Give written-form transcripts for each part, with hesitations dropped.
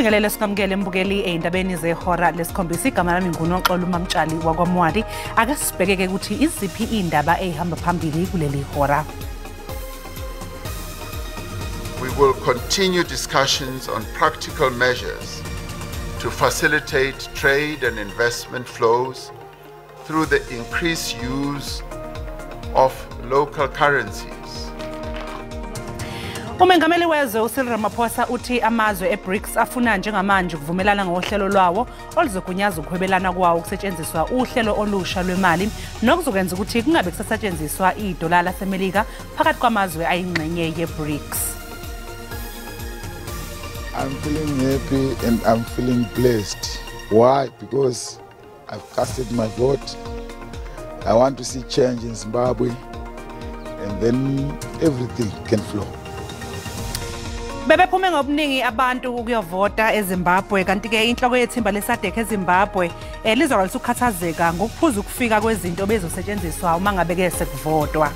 Sikubingelele sikwamukele mbukeli ey'ndabeni zehora lesikhombisa. Igama lami nguNoxolo Mamtshali wakwaMwadi. Ake sibheke-ke ukuthi iziphi iy'ndaba ey'hamba phambili kuleli hora. We will continue discussions on practical measures to facilitate trade and investment flows through the increased use of local currencies. Umengameli wezwe uCyril Ramaphosa uthi amazwe eBRICS afuna njengamanje ukuvumelana ngohlelo lwawo oluzogunyaza ukuhwebelana kwawo kusetshenziswa uhlelo olusha lwemali nokuzokwenza ukuthi kungabe kusasetshenziswa idola laseMelika phakathi kwamazwe ayingxenye yeBRICS. I'm feeling happy and I'm feeling blessed. Why? Because I've casted my vote. I want to see change in Zimbabwe, and then everything can flow. Bebephume ngobuningi abantu ukuyovota eZimbabwe, kanti-ke inhloko yethimba leSADC eZimbabwe lizwakalisa ukukhathazeka ngokuphuza ukufika kwezinto bezosetshenziswa uma ngabe-ke sekuvotwa.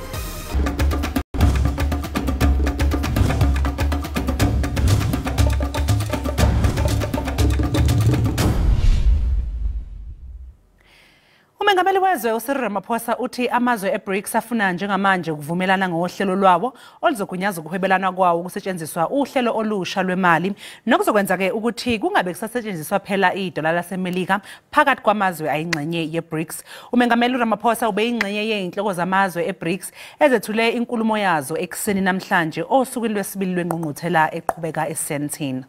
Umengameli wezwe uCyril Ramaphosa uthi amazwe eBRICS afuna njengamanje ukuvumelana ngohlelo lwawo oluzogunyaza ukuhwebelana kwawo kusetshenziswa uhlelo olusha lwemali nokuzokwenza-ke ukuthi kungabe kusasetshenziswa phela idola laseMelika phakathi kwamazwe ayingxenye yeBRICS. Umengameli uRamaphosa ubeyingxenye yey'nhloko zamazwe eBRICS ezethule inkulumo yazo ekuseni namhlanje osukwini lwesibili lwengqungquthela eqhubeka eSandton.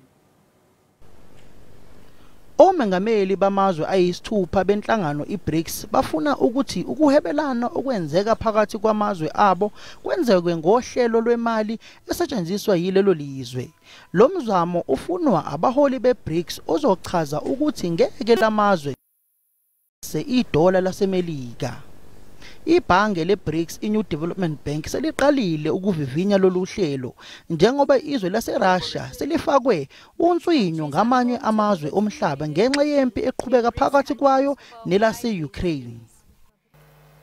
Omengameli bamazwe ayisithupha benhlangano iBRICS bafuna ukuthi ukuhwebelana okwenzeka phakathi kwamazwe abo kwenzeke ngohlelo lwemali esetshenziswa yilelo lizwe. Lo mzamo ufunwa abaholi beBRICS ozochaza ukuthi ngeke lamazwe idola laseMelika. Ibhange leBRICS iNew Development Bank seliqalile ukuvivinya lolu hlelo njengoba izwe laseRussia selifakwe unswinyo ngamanye amazwe omhlaba ngenxa yempi eqhubeka phakathi kwayo nelase-Ukraine.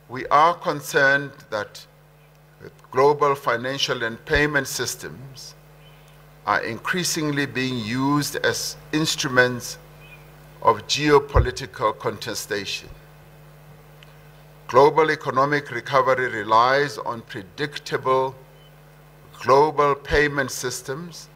We are concerned that global financial and payment systems are increasingly being used as instruments of geopolitical contestation. Global economic recovery relies on predictable global payment systems.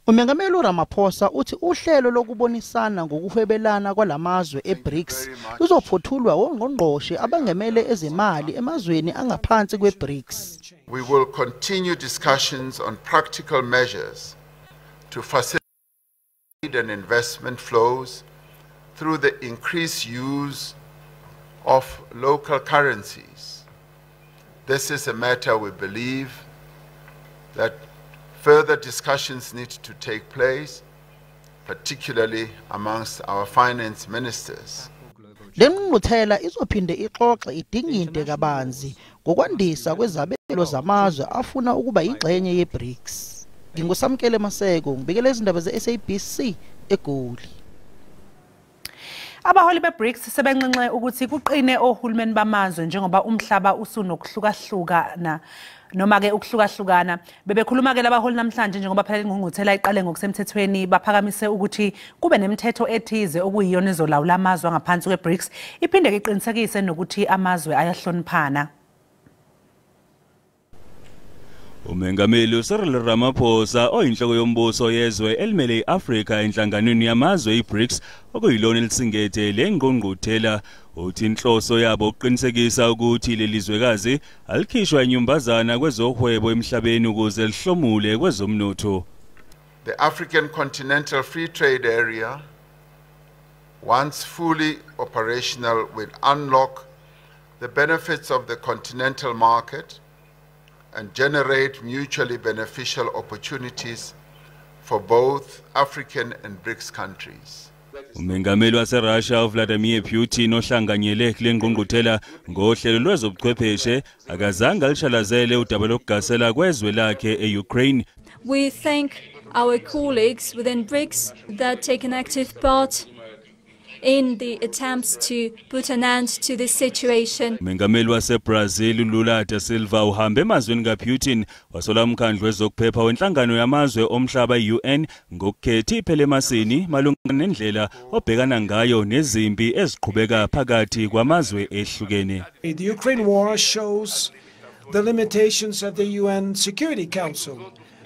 Umengameli Ramaphosa uthi uhlelo lokubonisana ngokuhwebelana kwalamazwe eBRICS luzophothulwa ongqongqoshe abangemele ezimali emazweni angaphansi kweBRICS. We will continue discussions on practical measures to facilitate and investment flows through the increased use of local currencies. This is a matter we believe that further discussions need to take place, particularly amongst our finance ministers. Le ngqungquthela izophinde ixoxe idingide kabanzi ngokwandisa kwezabelo zamazwe afuna ukuba ingxenye yeBRICS. NginguSamkele Maseko, ngibikela izindaba ze-SABC eGoli. Abaholi beBRICS sebenxenxe ukuthi kuqine ohulumeni bamazwe njengoba umhlaba usunokuhlukahlukana noma-ke ukuhlukahlukana. Bebekhuluma-ke labaholi namhlanje njengoba phela ingqungquthela iqale ngokusemthethweni, baphakamise ukuthi kube nemithetho ethize okuyiyona ezolawula amazwe angaphansi kweBRICS, iphinde-ke iqinisekise nokuthi amazwe ayahloniphana. Umengameli uCyril Ramaphosa oyinhloko yombuso yezwe elimele iAfrika enhlanganweni yamazwe iBRICS okuyilona elisingethe le ngqungquthela uthi inhloso yabo ukuqinisekisa ukuthi leli zwekazi alikhishwa inyumbazana kwezohwebo emhlabeni ukuze lihlomule kwezomnotho. The African Continental Free Trade Area, once fully operational, will unlock the benefits of the continental market and generate mutually beneficial opportunities for both African and BRICS countries. Umengameli waseRussia uVladimir Putin ohlanganyele kule ngqungquthela ngohlelo lwezobuchwepheshe akazange alishalazele udaba lokugasela kwezwe lakhe e-Ukraine. We thank our colleagues within BRICS that take an active part in the attempts to put an end to this situation. Mengameli waseBrazil Lula da Silva uhambe emazweni kaPutin wasola umkhandlu wezokuphepha wenhlangano yamazwe omhlaba UN ngokukhetha iphele emasini malunga nendlela obhekana ngayo nezimpi eziqhubeka phakathi kwamazwe ehlukene. The Ukraine war shows the limitations of the UN Security Council.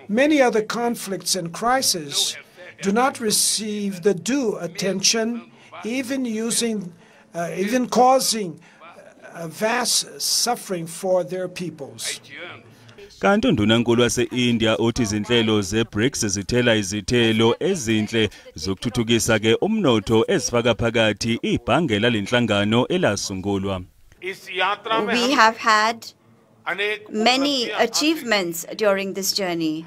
Many other conflicts and crises do not receive the due attention, even causing vast suffering for their peoples. Kanti undunankulu wase-India uthi izinhlelo ze-BRICS zithela izithelo ezinhle zokuthuthukisa ke umnotho ezifaka phakathi ibhange lalenhlangano elasungulwa. We have had many achievements during this journey.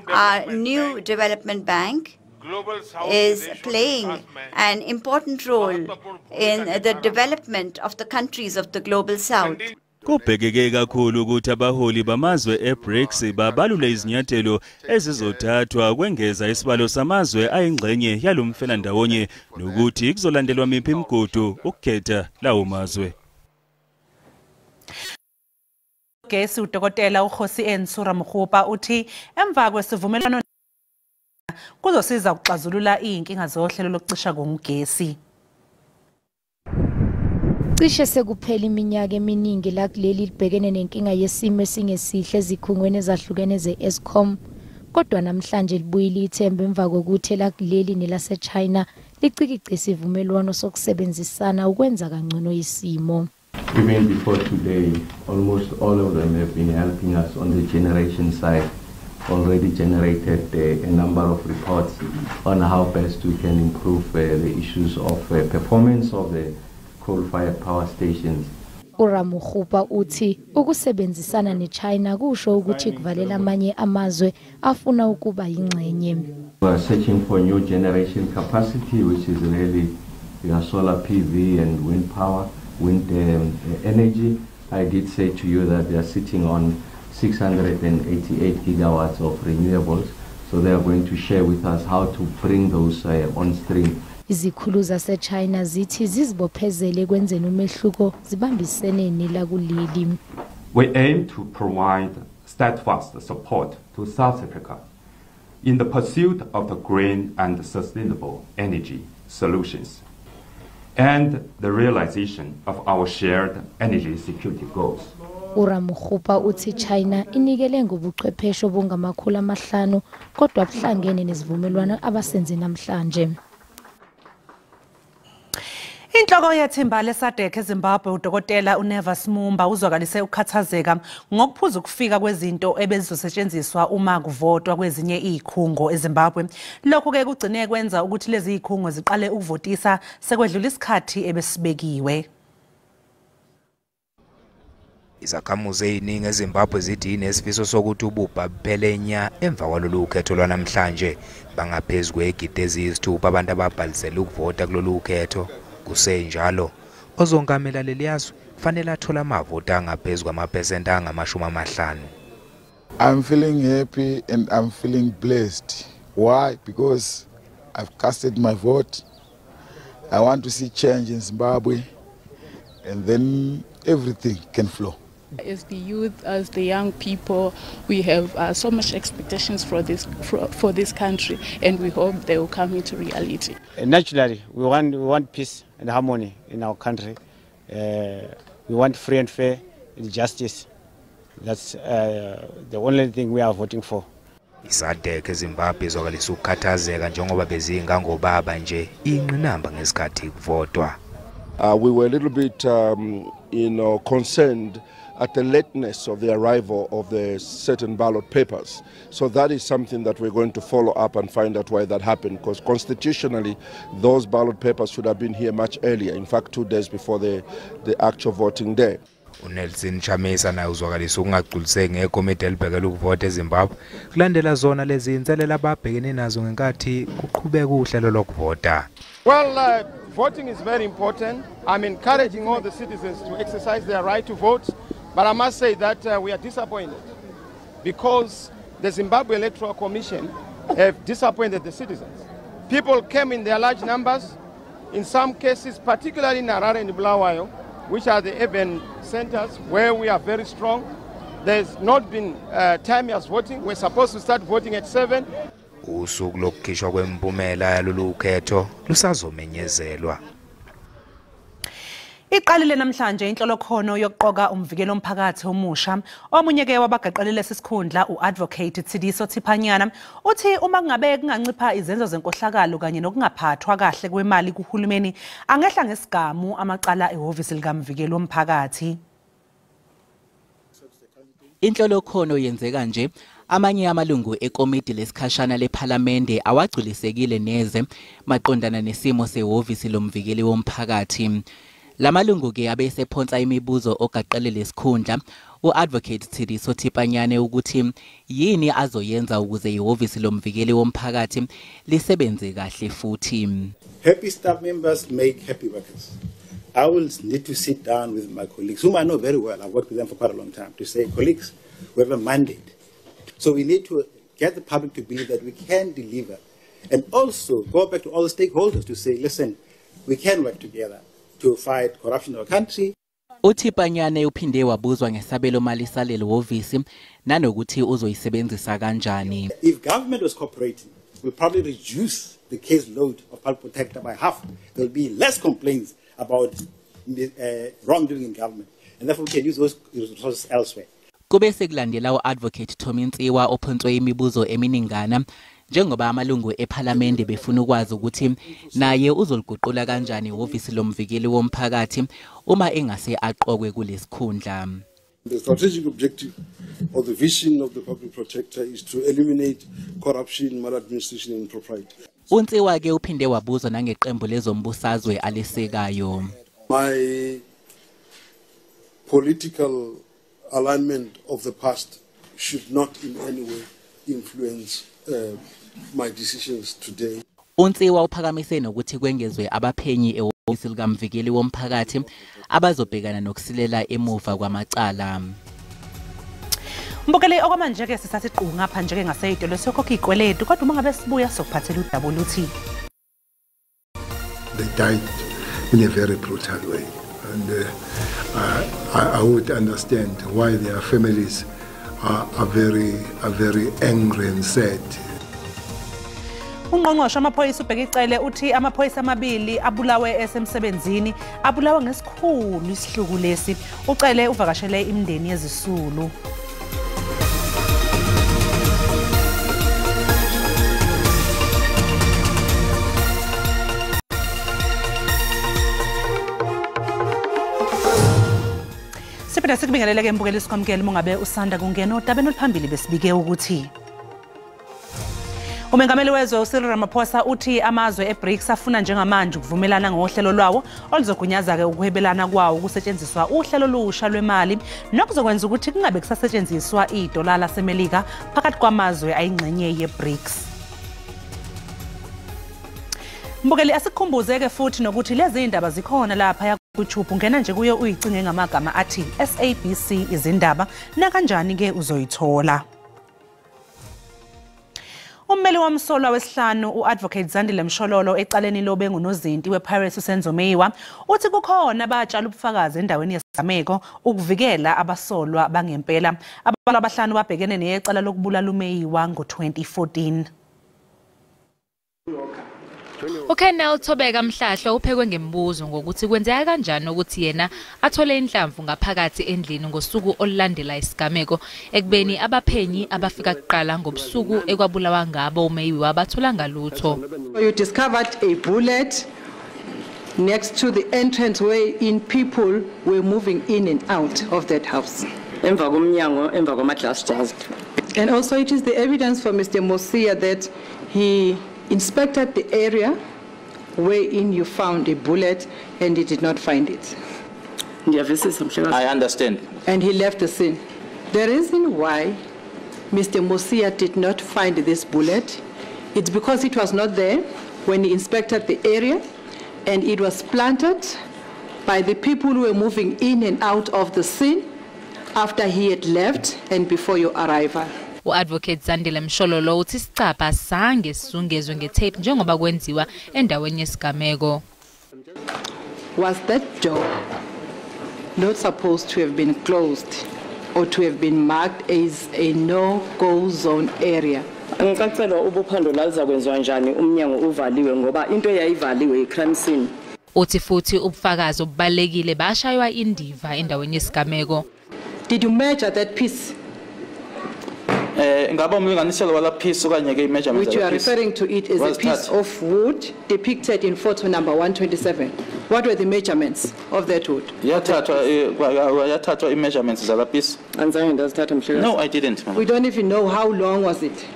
Our new development bank is playing an important role in the development of the countries of the Global South. Kubhekeke kakhulu ukuthi abaholi bamazwe eBRICS babalule izinyathelo ezizothathwa kwengeza isibalo samazwe ayingxenye yalomfelandawonye nokuthi kuzolandelwa miphi imigudu ukukhetha lawo mazwe. Gesi udokotela uKgosientsho Ramokgopa uthi emva kwesivumelwano kuzosiza ukuxazulula izinkinga zohlelo lokucisha kogesi. Cishe sekuphela iminyaka eminingi la kuleli libhekene nenkinga yesimo esingesihle ezikhungweni ezahlukene ze-Eskom, kodwa namhlanje libuyile ithemba emva kokuthi elakuleli nelaseChina licikice isivumelwano sokusebenzisana ukwenza kangcono isimo. Even before today, almost all of them have been helping us on the generation side, already generated a number of reports on how best we can improve the issues of performance of the coal-fired power stations. uRamokgopa uthi ukusebenzisana neChina kusho ukuthi kuvalela amanye amazwe afuna ukuba yingxenye. We are searching for new generation capacity, which is really solar PV and wind power, wind energy. I did say to you that they are sitting on 688 gigawatts of renewables, so they are going to share with us how to bring those on stream. Izikhulu zaseChina zithi zizibophezele kwenzeni umehluko zibambisene nelakuleli. We aim to provide steadfast support to South Africa in the pursuit of the green and sustainable energy solutions and the realization of our shared energy security goals. uRamokgopa uthi China inikele ngobuchwepheshe obungama500 kodwa buhlangene nesivumelwano abasenze namhlanje. Inhloko yethimba leSADC eZimbabwe udokotela uNevers Mumba uzwakalise ukukhathazeka ngokuphuza ukufika kwezinto ebezizosetshenziswa uma kuvotwa kwezinye izikhungo eZimbabwe. Lokhu ke kugcine kwenza ukuthi lezi zikhungo ziqale ukuvotisa sekwedlula isikhathi ebesibekiwe. Izakhamuzi eziningi eZimbabwe zithi inesifiso sokuthi ububha buphele nya emva kwalolu khetho lwanamhlanje. Bangaphezu kwegidi eziyisithupha abantu ababhalisele ukuvota kulolu khetho. Kusenjalo, ozongamela leliyazwe kufanele athole amavoti angaphezu kwamaphesenti angama-50. I'm feeling happy and I'm feeling blessed. Why? Because I've casted my vote. I want to see change in Zimbabwe, and then everything can flow. As the youth, as the young people, we have so much expectations for this country, and we hope they will come into reality. Naturally, we want peace and harmony in our country. We want free and fair justice. That's the only thing we are voting for. ISADC eZimbabwe izwakalisa ukukhathazeka njengoba bezingangobaba nje ingqinamba ngesikhathi kuvotwa. We were a little bit concerned at the lateness of the arrival of the certain ballot papers. So that is something that we're going to follow up and find out why that happened, because constitutionally those ballot papers should have been here much earlier, in fact 2 days before the actual voting day. uNelson Chamisa naye uzwakalisa ukungagculiseki ngekomiti elibhekele ukuvota eZimbabwe kulandela zona lezi inselelo ababhekene nazo ngenkathi kuqhubeka uhlelo lokuvota. Well, voting is very important. I'm encouraging all the citizens to exercise their right to vote, but I must say that we are disappointed because the Zimbabwe Electoral Commission have disappointed the citizens. People came in their large numbers In some cases, particularly in Harare and Bulawayo, which are the urban centers where we are very strong, there's not been time as voting. We're supposed to start voting at 7. Usuku lokukhishwa kwempumela yalolu khetho lusazomenyezelwa. Iqalile namhlanje inhlolokhono yokuqoka umvikeli womphakathi omusha. Omunye ke wabagaqelele lesikhundla uAdvocate Tshidiso Thipanyana uthi uma kungabe kungancipha izenzo zenkohlakalo kanye nokungaphathwa kahle kwemali kuhulumeni angehla ngesigamu amacala ehhovisi likamvikeli womphakathi. Inhlolokhono yenzeka nje amanye amalungu ekomiti lesikhashana lephalamende awagculisekile neze maqondana nesimo sehhovisi lomvikeli womphakathi. Lamalungu ke abesephonsa imibuzo ogaqele lesikhundla uAdvocate Tshidiso Thipanyane ukuthi yini azoyenza ukuze ihhovisi lomvikeli womphakathi lisebenze kahle futhi. Happy staff members make happy workers. I will need to sit down with my colleagues, whom I know very well. I've worked with them for quite a long time, to say, colleagues, we have a mandate. So we need to get the public to believe that we can deliver. And also go back to all the stakeholders to say, listen, we can work together to fight corruption in our country. uThipanyane uphinde wabuzwa ngesabelo mali saleli hhovisi nanokuthi uzoyisebenzisa kanjani. If government was cooperating, we'll probably reduce the case load of public protector by half. There'll be less complaints about wrongdoing in government, and therefore we can use those resources elsewhere. Kube sekulandela uAdvocate Tommy Ntsiwa ophonswe imibuzo eminingana njengoba amalungu ePhalamende befuna ukwazi ukuthi naye uzoliguqula kanjani ihhovisi lomvikeli womphakathi uma engase aqokwe kulesikhundla. The strategic objective or the vision of the public protector is to eliminate corruption, maladministration and impropriety. uNtsiwa ke uphinde wabuzwa nangeqembu lezombusazwe alisekayo. My political alignment of the past should not in any way influence my decisions today. uNtsiwa uphakamise nokuthi kwengezwe abaphenyi ehhovisi likamvikeli womphakathi abazobhekana nokusilela emuva kwamacala. Mbukeli, okwamanje ke sisathi qhu ngapha nje ke ngaseyitolo sokhokha izikweletu, kodwa uma ngabe sibuya sokuphathela udaba oluthi they died in a very brutal way, and I would understand why their families are very angry and sad. Ungqongqoshe amaphoyisa uBheki Cele uthi amaphoyisa amabili abulawe esemsebenzini abulawa ngesikhulu isihluku lesi. uCele uvakashele imindeni yezisulu. Siphinde sikubingelele ke mbukeli sikwamukele mongabe usanda kungena odabeni oluphambili besibike ukuthi umengameli wezwe uCyril Ramaphosa uthi amazwe eBRICS afuna njengamanje ukuvumelana ngohlelo lwawo oluzogunyaza-ke ukuhwebelana kwawo kusetshenziswa uhlelo olusha lwemali nokuzokwenza ukuthi kungabe kusasetshenziswa idola laseMelika phakathi kwamazwe ayingxenye yeBRICS. Mbukeli, asikukhumbuzeke futhi nokuthi lezi indaba zikhona lapha YouTube, ungena nje kuyo uyicinge ngamagama athi SABC izindaba, nakanjani ke uzoyithola. Ummeli womsolwa wesihlanu uAdvocate Zandile Mshololo ecaleni lobe ngunozinti wePirates uSenzo Meyiwa uthi kukhona abatshala ubufakazi endaweni yesigameko ukuvikela abasolwa bangempela. Abantu abahlanu babhekene necala lokubulala uMeyiwa ngo-2014. uKenneth Thobeka Mhlahlo uphekwe ngemibuzo ngokuthi kwenzeka kanjani ukuthi yena athole inhlamvu ngaphakathi endlini ngosuku olulandela isigameko ekubeni abaphenyi abafika kuqala ngobusuku ekwabulawa ngabo uMeyiwa bathola ngalutho. You discovered a bullet next to the entrance way in people were moving in and out of that house. Emva komnyango, emva kwama-glass doors. And also it is the evidence for Mr. Mosia that he inspected the area wherein you found a bullet and he did not find it. I understand. And he left the scene. The reason why Mr. Mosia did not find this bullet, it's because it was not there when he inspected the area, and it was planted by the people who were moving in and out of the scene after he had left and before your arrival. U-Advocate Zandile Mshololo uthi isicabha sange sizungezwe ngetape njengoba kwenziwa endaweni yesigameko. Was that door not supposed to have been closed or to have been marked as a no-go zone area? Ngicacela ubuphando lalizakwenziwa njani umnyango uvaliwe ngoba into eyayivaliwe i-crime scene. Uthi futhi ubufakazi obubalekile bashaywa indiva endaweni yesigameko. Did you measure that piece? Ngaba umlinganiselo wala piece okanye ke i-measurement which you are referring to it as a piece of wood depicted in photo number 127. What were the measurements of that wood? Yathathwa i-measurements zala piece. Andizange ndazithatha mhlekazi. No, I didn't. We don't even know how long was it.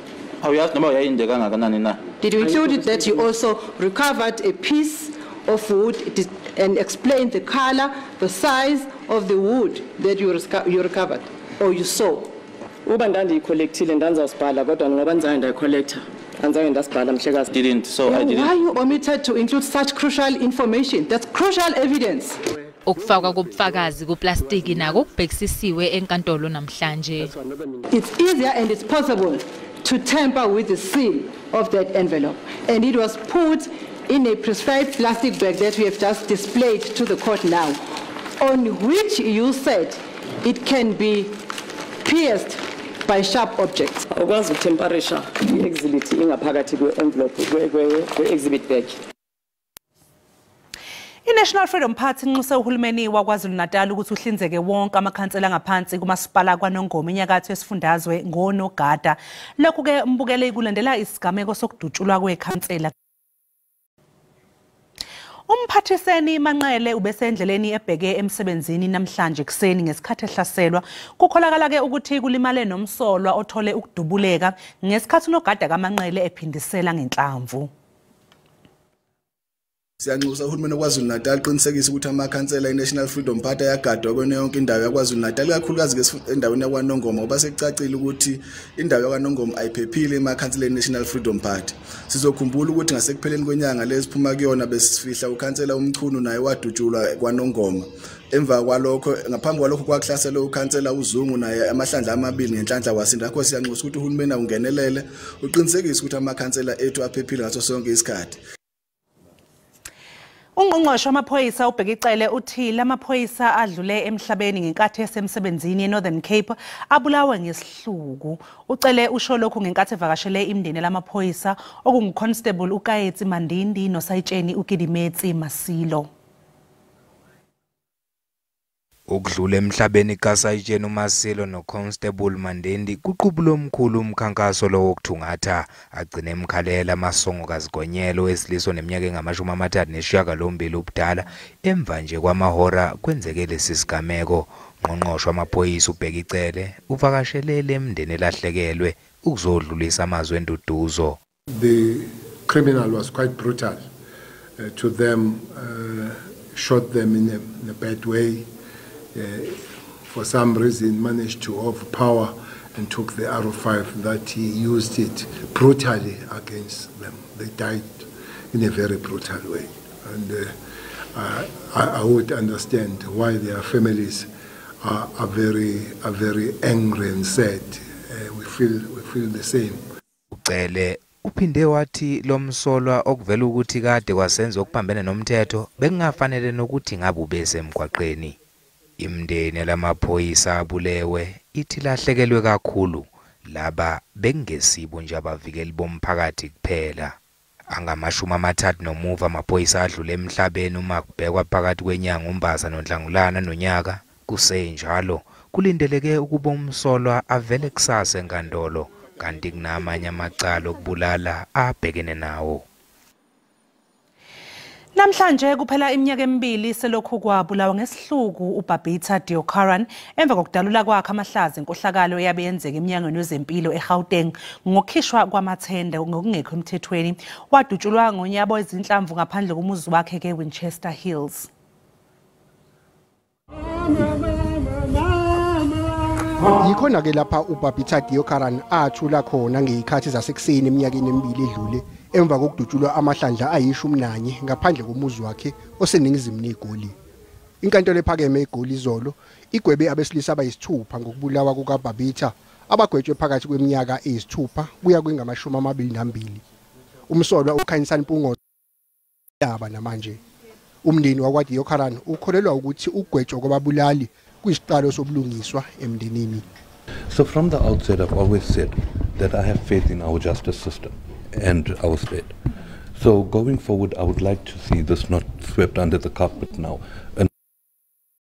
Awuyazi noma yayinde kangakanani na. Did you include it that you also recovered a piece of wood and explained the color, the size of the wood that you recovered or you saw? Uba ndandiyicollectile ndandizawusibhala kodwa ngoba ndizange ndayicollecta andizange ndasibhala mhlekazi. Didn't, so I didn't. Why you omitted to include such crucial information? That's crucial evidence. Ukufakwa kobufakazi kuplastiki nako kubhekisisiwe enkantolo namhlanje. It's easier and it's possible to tamper with the seal of that envelope, and it was put in a prescribed plastic bag that we have just displayed to the court now, on which you said it can be pierced by sharp objects. Awukwazi ukutemperisha i-exhibit ingaphakathi kwe-envelope kwe-exhibit bag. I-National Freedom Party inxuse uhulumeni waKwaZulu-Natal ukuthi uhlinzeke wonke amakhansela ngaphansi kumasipala kwaNongoma enyakatho yesifundazwe ngonogada. Lokhu-ke mbukele kulandela isigameko sokudutshulwa kwekhansela. Umphathiseni Manqele ubesendleleni ebheke emsebenzini namhlanje kuseni ngesikhathi ehlaselwa. Kukholakala-ke ukuthi kulimale nomsolwa othole ukudubuleka ngesikhathi unogada kaManqele ephindisela ngenhlamvu. Siyanxusa uhulumeni waKwaZulu-Natal qinisekisa ukuthi amakhansela e-National Freedom Party ayagadwa kuyona yonke indawo yaKwaZulu-Natal, ikakhulukazi endaweni yakwaNongoma, ngoba sekucacile ukuthi indawo yakwaNongoma ayiphephile emakhanseleni e-National Freedom Party. Sizokhumbula ukuthi ngasekupheleni kwenyanga lesiphuma kuyona besifihla ukhansela uMchunu naye wadutshulwa kwaNongoma. Emva kwalokho, ngaphambi kwalokho kwakuhlaselwa ukhansela uZungu naye amahlandla amabili ngenhlanhla wasinda. Ngakho siyanxusa ukuthi uhulumeni awungenelele uqinisekise ukuthi amakhansela ethu aphephile ngaso sonke isikhathi. Ungqongqoshe wamaphoyisa uBheki Cele uthi lamaphoyisa adlule emhlabeni ngenkathi esemsebenzini eNorthern Cape abulawe ngesihluku. Ucele usho lokhu ngenkathi evakashele imindeni lamaphoyisa okunguConstable uKaetsi Mandindi noSayitsheni uKidimetsi Masilo. Ukudlula emhlabeni kaSayitsheni uMasilo noConstable Mandindi kuqubula omkhulu umkhankaso lo wokuthungatha agcine emkhalela amasongo kaZigonyela wesilisa neminyaka engama-38 ubudala emva nje kwamahora kwenzeke lesi sigameko. Ngqongqoshe wamaphoyisa uBheki Cele uvakashelele emndeni elahlekelwe ukuzodlulisa amazwi enduduzo. The criminal was quite brutal to them, shot them in a bad way. For some reason managed to overpower and took the R5 that he used it brutally against them. They died in a very brutal way. And I would understand why their families are very angry and sad. We feel the same. Ucele uphinde wathi lomsolwa okuvela ukuthi kade kwasenza okuphambene nomthetho bekungafanele nokuthi ngabe ubese emgwaqeni. Imndeni lamaphoyisa abulewe ithi lahlekelwe kakhulu laba bengesibo nje abavikeli bomphakathi kuphela. Angama-30 amaphoyisa adlule emhlabeni uma kubhekwa phakathi kwenyanga uMbasa noNhlangulana nonyaka. Kusenjalo kulindeleke ukuba umsolwa avele kusasa enkantolo kanti kunamanye amacala okubulala abhekene nawo. Namhlanje kuphela iminyaka emibili selokhu kwabulawa ngesihluku uBabita Deokaran emva kokudalula kwakhe amahlazi enkohlakalo eyabe yenzeka eminyangweni wezempilo eGauteng ngokukhishwa kwamathenda ngokungekho emthethweni. Wadutshulwa ngonyabo ezinhlamvu ngaphandle komuzi wakhe ke Winchester Hills. Yikhona ke lapha uBabita Deokaran athula khona ngezikhathi zasekuseni eminyakeni emibili edlule emva kokudutshulwa amahlandla ayi-11 ngaphandle komuzi wakhe oseningizimu neGoli. Inkantolo ephakeme eGoli izolo igwebe abesilisa abayisithupha ngokubulawa kukaBabita abagwetshwe phakathi kweminyaka eyisithupha kuya kwengama-22. Umsolwa uKhanyisani Mpungose yaba namanje. Umndeni wakwaDeokaran ukholelwa ukuthi ukugwetshwa kwababulali kuyisiqalo sobulungiswa emndenini. So from the outset, I've always said that I have faith in our justice system and our state. So going forward, I would like to see this not swept under the carpet now and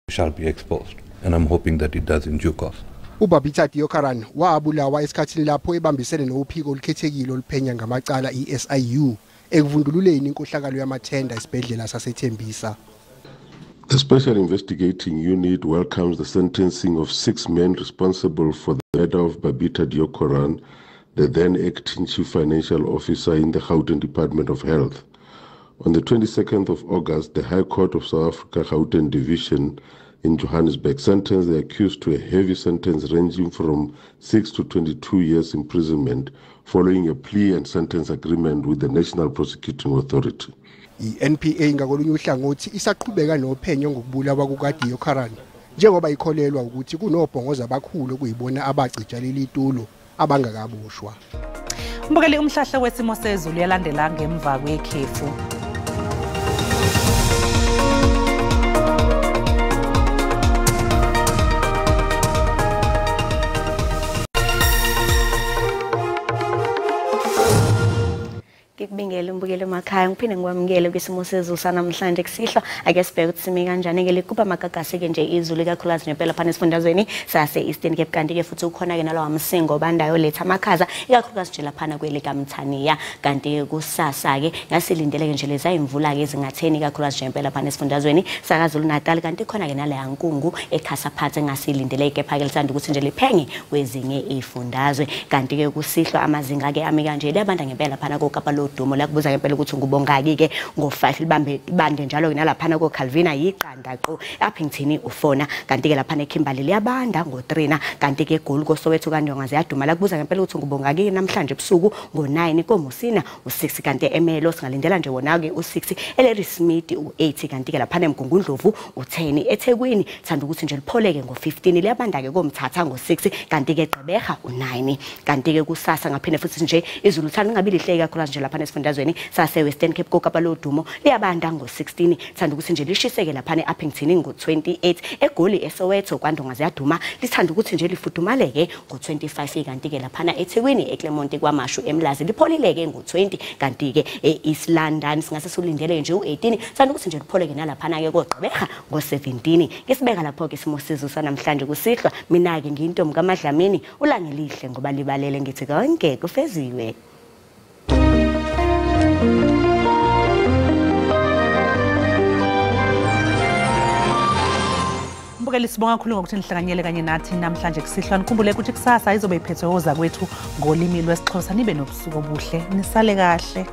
shall be exposed. And I'm hoping that it does in due course. uBabita Deokaran wabulawa esikhathini lapho ebambisene nophiko olukhethekile oluphenya ngamacala iSIU ekuvundululeni inkohlakalo yamathenda esibhedlela saseThembisa. The Special Investigating Unit welcomes the sentencing of 6 men responsible for the murder of Babita Deokaran, the then acting chief financial officer in the Gauteng Department of Health. On the 22nd of August, the High Court of South Africa Gauteng Division in Johannesburg sentenced the accused to a heavy sentence ranging from 6 to 22 years imprisonment following a plea and sentence agreement with the National Prosecuting Authority. I-NPA ngakolunye uhlangothi isaqhubeka nophenyo ngokubulawa kukaDeokaran njengoba ikholelwa ukuthi kunobhongoza abakhulu okuyibona abacija leli tulo abangakaboshwa. Mbukeli, umhlahlo wesimo sezulu uyalandela ngemva kwekhefu. Ngikubingele umbukeli emakhaya, ngiphinde ngikwamukele kwisimo sezulu sanamhlanje kusihlwa. Ake sibheke ukuthi sime kanjani ke likuba magagasi ke nje izulu ikakhulukazi nempela phana esifundazweni sase Eastern Cape, kanti ke futhi ukhona ke nalawa msingo obandayo letha amakhaza ikakhulukazi nje laphana kwelikaMthaniya. Kanti ke kusasa ke ngasilindele ke nje leza imvula ke ezingatheni ikakhulukazi nje impela phana esifundazweni sakaZulu Natal, kanti khona ke naleya nkungu ekhasa phansi engasilindele kepha ke lithanda ukuthi nje liphenye kwezinye izifundazwe. Kanti ke kusihlwa amazinga ke ami kanje liyabanda ngempela phana koKapa lodumo lakubuza ngempela ukuthi ngubongaki ke ngo5 libambe bande njalo ke nalaphana ko Calvina yiqanda qo apha ngithini ufona. Kanti ke laphana eKimberley liyabanda ngo3 na, kanti ke eGoli koSoweto kaNdonga ziyaduma lakubuza ngempela ukuthi ngubongaki namhlanje ebusuku ngo9 koMusina u6, kanti eMelo singalindela nje wona ke u6, eLarry Smith u8, kanti ke laphana eMgungundlovu u10, eThekwini thanda ukuthi nje lipholeke ngo15 liyabanda ke koMthatha ngo6, kanti ke Gqeberha u9. Kanti ke kusasa ngaphinde futhi nje izulu thanda lingabi lihle kakhulu nje laphana esifundazweni sase Western Cape koKapa lodumo liyabanda ngo16, thanda ukuthi nje lishiseke laphana eUppington ngo28, eGoli eSoweto kwaNdonga ziyaduma lithanda ukuthi nje lifudumaleke ngo25, kanti ke laphana eThekwini eClermont kwaMashu eMlazi lipholileke ngo20, kanti ke eEast London singase sulindele nje u18, thanda ukuthi nje lipholeke nalaphana ke koGqeberha ngo17. Ngisibeka lapho ke isimo sezulu sanamhlanje kusihlwa. Mina ke ngiyintombi kaMadlamini, ulangelihle ngoba libalele, ngithi konke kufeziwe. Mbukeli, sibonga kakhulu ngokuthi nihlanganyele kanye nathi namhlanje kusihlwa. Nikhumbule ukuthi kusasa izobe iphethwe ozakwethu ngolimi lwesiXhosa. Nibe nobusuku obuhle, nisale kahle.